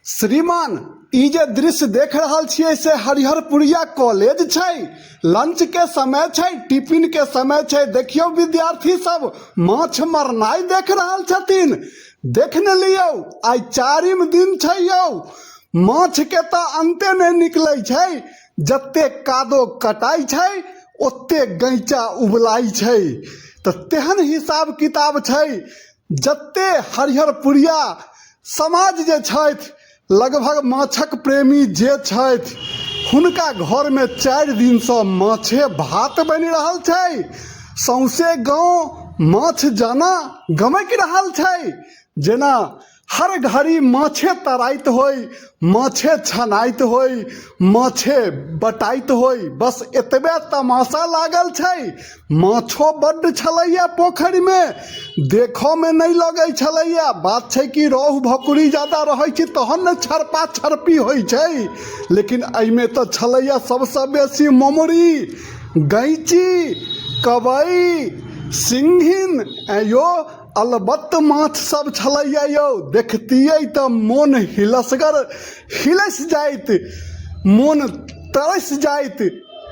श्रीमान ई जे दृश्य देख रहल छियै से हरिहरपुरिया कॉलेज छै। लंच के समय छै, टिफिन के समय छै। देखियौ विद्यार्थी सब माछ मरनाइ देख रहल छथिन। देख ने लियौ, आइ चारिम दिन छै यौ। माछ के तऽ अंते नहि निकलै छै। जते कादो कटाइ छै ओते गैंचा उबलाइ छै। तऽ तेहन हिसाब किताब छै। जते हरिहरपुरिया समाज जे छथि, लगभग माछक प्रेमी जे छथि, हुनका घरमे 4 दिनसँ माछे भात बनि रहल छै। सौंसे गाँव माछ जाना गमकि रहल छै, जेना हर घड़ी माछे तराइत होइ, माछे छनाइत होइ, माछे बटाइत होइ। बस एतबे तमाशा लागल छै। माछो बड्ड छलैया पोखरिमे, देखऽमे नहि लगै छलैया। बात छै कि रोहु भकुरी ज्यादा रहै छै तहन ने छरपा छरपी होइ छै, लेकिन एहिमे तऽ छलैया सबसँ बेसी ममरी, गैँची, कबई, सिंघिन। ऐं यौ, अलबत्त माछ सब छलैया यौ। देखतियै तऽ मोन हिलसगर हिलसि जाइत, मोन तरसि जाइत,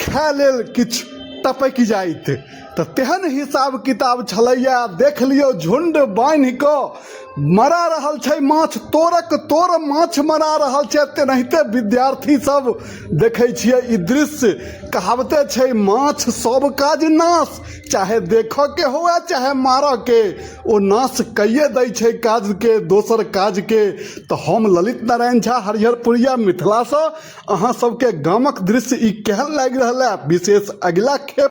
खाय लेल किछु टपकि जाइत। तऽ तेहन हिसाब किताब छलैया। देख लियौ, झुण्ड बान्हि कऽ मरा रहल छै माछ, तोरक तोर माछ मरा रहल छै। तेनाहिते विद्यार्थी सब देखै छियै ई दृश्य। कहावते छै, माछ सब काज नाश। चाहे देखऽ के हुए चाहे मारऽ के, ओ नाश कैये दै छै काजके, दोसर काजके। तऽ हम ललित नारायण झा, हरिहरपुरिया मिथिलासँ, अहाँ सबके गामक दृश्य ई केहन लागि रहल है विशेष अगिला खेप।